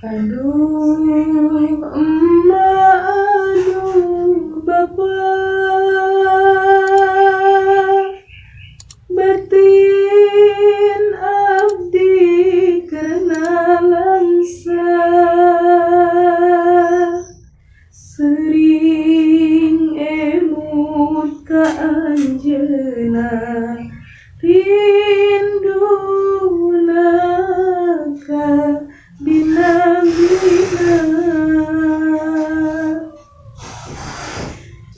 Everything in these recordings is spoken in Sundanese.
Aduh emak, aduh bapak, batin abdi karena langsa, sering emut ka anjeunna, rinduna ka bina-bina.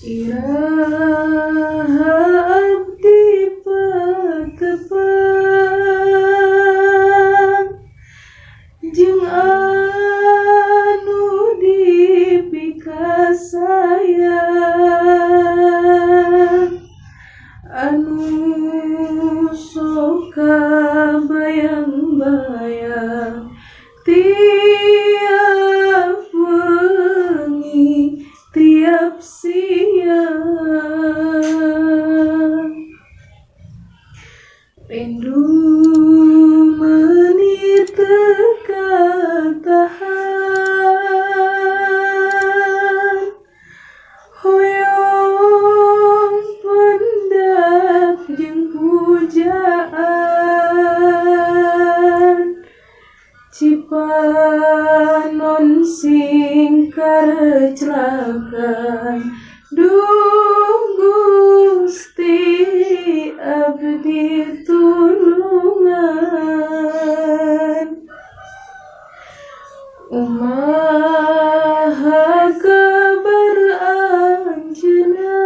Iraha abdi patepang jeung anu dipikasayang, anu sok kabayang-bayang tiap wengi tiap siang. Rindu meuni teu katahan, hoyong pendak jeung pujaan, cipanon sing kareclakan, duh Gusti abdi tulungan. Umaha kabar anjeunna,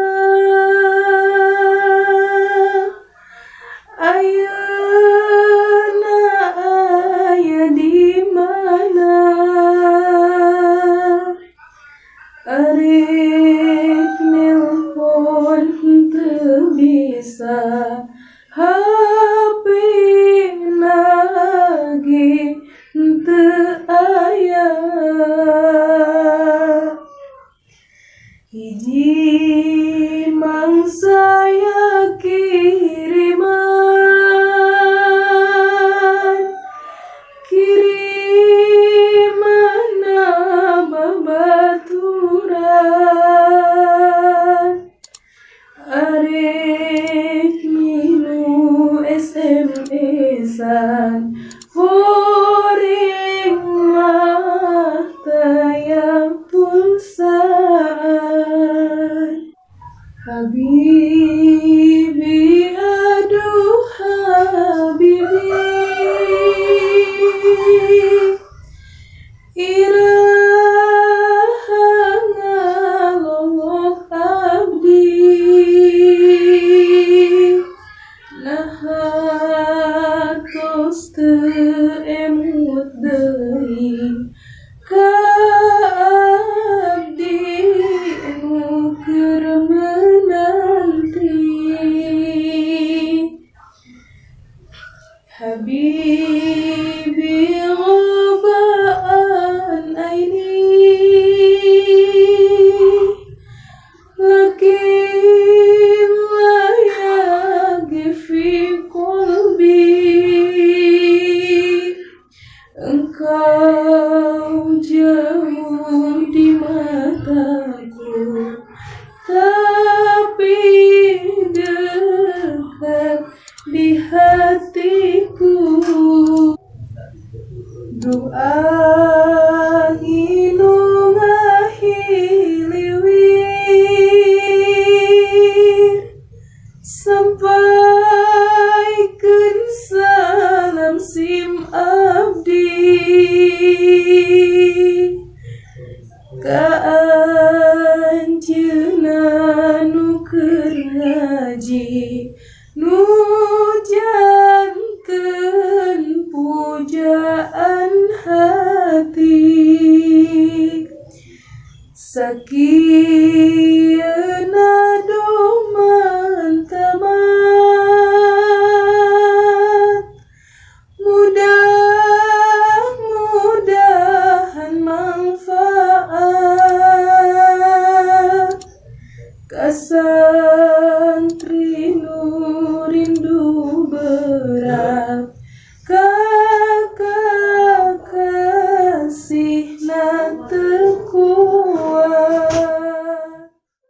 ayeuna aya di mana, arek nelpon teu bisa, HP lagi teu aya. Hiji mangsa kiriman, kirimanna babaturan, arek milu SMS-an, horing mah taya pulsaan. Habibi, aduh habibi, iraha ngalolok abdi, naha tos teu emut deui ka abdi nu keur menanti. Habibi ghaba an aini, lakin la yaghfi qalbi, engkau jauh di mataku, tapi dekat di hatiku. Doa nginu ngahiliwir, sampaikeun salam sim abdi ka anjeunna nu keur ngaji, nu janten pujaan hati. Sakieuna doman tamat, mudah-mudahan manfaat. Kasih.